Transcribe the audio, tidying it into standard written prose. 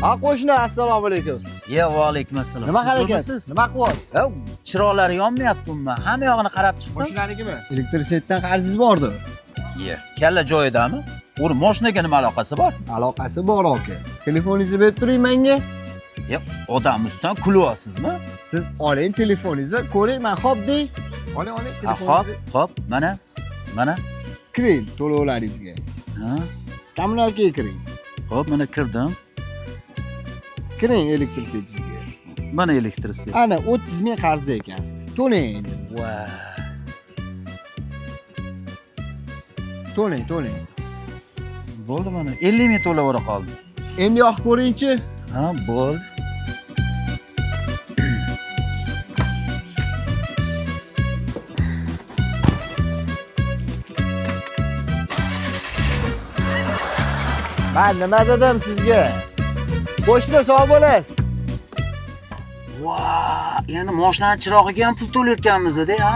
Ha, qo'shni, assalomu alaykum. Ya va alaykum assalom. Nima harakat? Huzurmisiz? Nima qilyapsiz? Ya, chiroqlari yonmayapti umuman. Hamma yog'ini qarab chiqdim. Mashinanikimi? Elektr setdan qarzingiz bordi. Ye, kalla joyidami? Uni mashinaga nima aloqasi bor? Aloqasi bor aka. Telefoningizni berib turing menga. Ya, odam ustidan kulyapsizmi? Siz oling telefoningizni, ko'ring, men hop dey. Oling, oling Ha, hop, telefoningizni. hop, mana, mana. Kiring to'lovlaringizga. Ha, Kommunalkaga kiring. hop, mana kirdim. Kiring elektr setingizga. Mana elektr set. Ana 30 ming qarz ekansiz. To'lang endi. Va. To'lang, to'lang. Bo'ldi mana. 50 ming to'lab ora qoldi. Endi yoqib ko'ringchi. Ha, bo'ldi. Men nima dedim sizga? Qo'shni, sog' bo'lasiz. Va, endi mashinani chirog'iga ham pul to'layotganmiz-da, ha?